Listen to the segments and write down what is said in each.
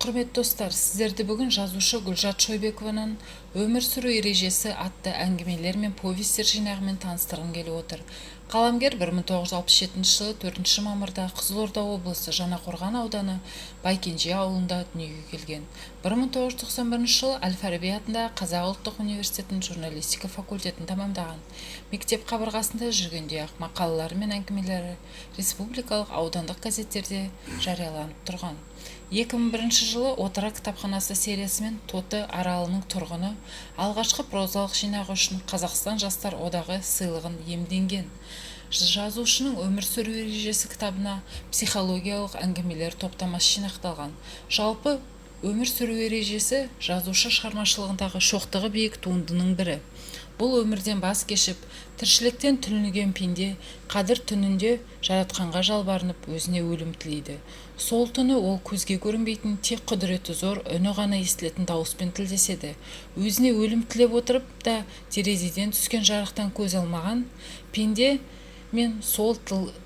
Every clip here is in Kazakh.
Құрметті достар, сіздерді бүгін жазушы Гүлшат Шойбекованың «Өмір сүру ережесі» атты әңгімелер мен повестер жинағымен таныстырғым келіп отыр. Қаламгер 1967 жылы 4 мамырда Қызылорда облысы, Жаңақорған ауданы, Байкенже ауылында дүниеге келген. 1991 жылы әл-Фараби атындағы Қазақ ұлттық университетінің журналистика факультетін тамамдаған. Мектеп қабырғасында жүргенде-ақ мақалалары мен әңгімелері республикалық, аудандық газеттерде жарияланып тұрған. 2001 жылы «Отырар кітапханасы» сериясымен «Тоты аралының тұрғыны» алғашқы прозалық жинағы үшін Қазақстан Жастар одағы сыйлығын иемденген. Жазушының «Өмір сүру ережесі» кітабына психологиялық әңгімелер топтамасы жинақталған. Жалпы, «Өмір сүру ережесі» жазушы шығармашылығындағы шоқтығы биік туындының бірі. Бұл өмірден баз кешіп, тіршіліктен түңілген пенде қадір түнінде Жаратқанға жалбарынып, өзіне өлім тілейді. Сол түні ол көзге көрінбейтін, тек құдіреті зор, үні ғана естілетін дауыспен тілдеседі. Өзіне өлім тілеп отырып та терезеден түскен жарықтан көз алмаған пенде мен сол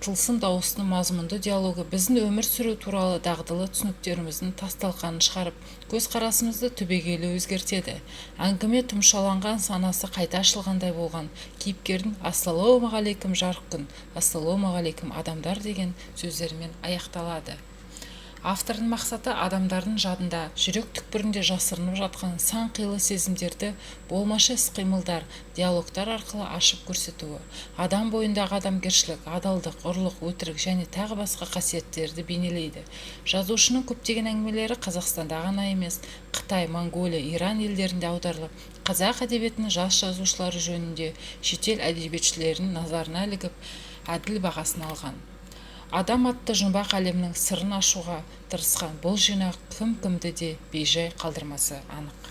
тылсым дауыстың мазмұнды диалогы біздің өмір сүру туралы дағдылы түсініктеріміздің тас-талқанын шығарып, көзқарасымызды түбегейлі өзгертеді. Әңгіме тұмшаланған санасы қайта ашылғандай болған кейіпкердің «Ассалаумағалейкум, жарық күн, ассалаумағалейкум, адамдар!» деген сөздерімен аяқталады. Автордың мақсаты адамдардың жадында, жүрек түкпірінде жасырынып жатқан сан қилы сезімдерді болмашы іс-қимылдар, диалогтар арқылы ашып көрсетуі. Адам бойындағы адамгершілік, адалдық, ұрлық, өтірік және тағы басқа қасиеттерді бейнелейді. Жазушының көптеген әңгімелері Қазақстанда ғана емес, Қытай, Моңғолия, Иран елдерінде аударылып, қазақ әдебиетінің жас жазушылары жөнінде шетел әдебиетшілерінің назарына ілігіп, әділ бағасын алған. Адам атты жұмбақ әлемнің сырын ашуға тырысқан бұл жинақ кім-кімді де бейжай қалдырмасы анық.